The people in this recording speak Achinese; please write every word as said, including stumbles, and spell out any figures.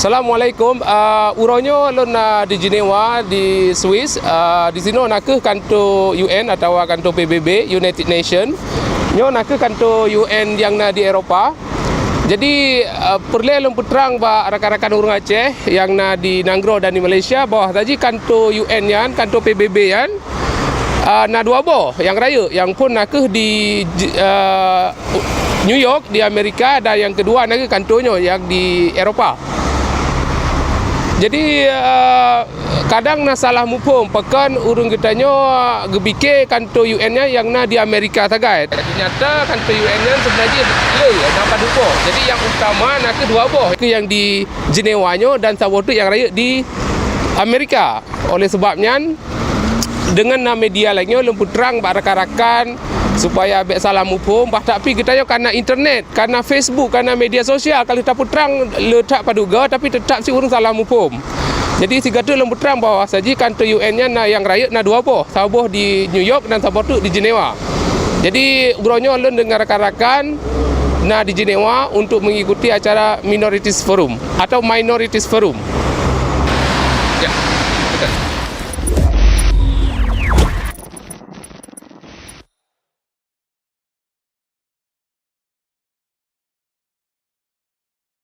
Assalamualaikum. Ah, uroe nyoe lôn na di Jenewa, di Swiss. Ah, di sinoe nakeuh kanto U N atawa kanto P B B, United Nation. Nyoe nakeuh kanto U N nyang na di Eropa. Jadi, ah, peureulée lôn peutrang bak rakan-rakan ureuëng Aceh nyang na di nanggroe dan di Malaysia bahwa saji kanto U N nyan, kanto P B B nyan, ah, na dua boh nyang rayeuk, nyang phon nakeuh di J-, ah, New York di Amerika dan nyang keudua nakeuh kanto nyoe nyang di Eropa. Jadi, ah, kadang na salah muphom, pakon ureuëng geutanyoe geupike kanto U N nyan nyang na di Amerika sagai. Teunyata kanto U N nyan seubeuna jih le, na padub boh. Jadi nyang utama nakeuh dua boh, keu nyang di Jenewa nyoe dan saboh teuk nyang rayeuk di Amerika. Oleh sebab nyan, deungon na media lagée nyoe lôn peutrang bak rakan-rakan supaya bék salah muphom, bah tapi geutanyoe kana internet, kana Facebook, kana media sosial, ka lheueh tapeutrang le that padub goe, tapi teutap cit ureuëng salah muphom. Jadi sigoe teuk lôn peutrang bahwa saji kanto U N nyan na nyang rayeuk na dua boh, saboh di New York dan saboh teuk di Jenewa. Jadi uroe nyoe lôn deungon rakan-rakan na di Jenewa untuk mengikuti acara Minorities Forum atau Minorities Forum.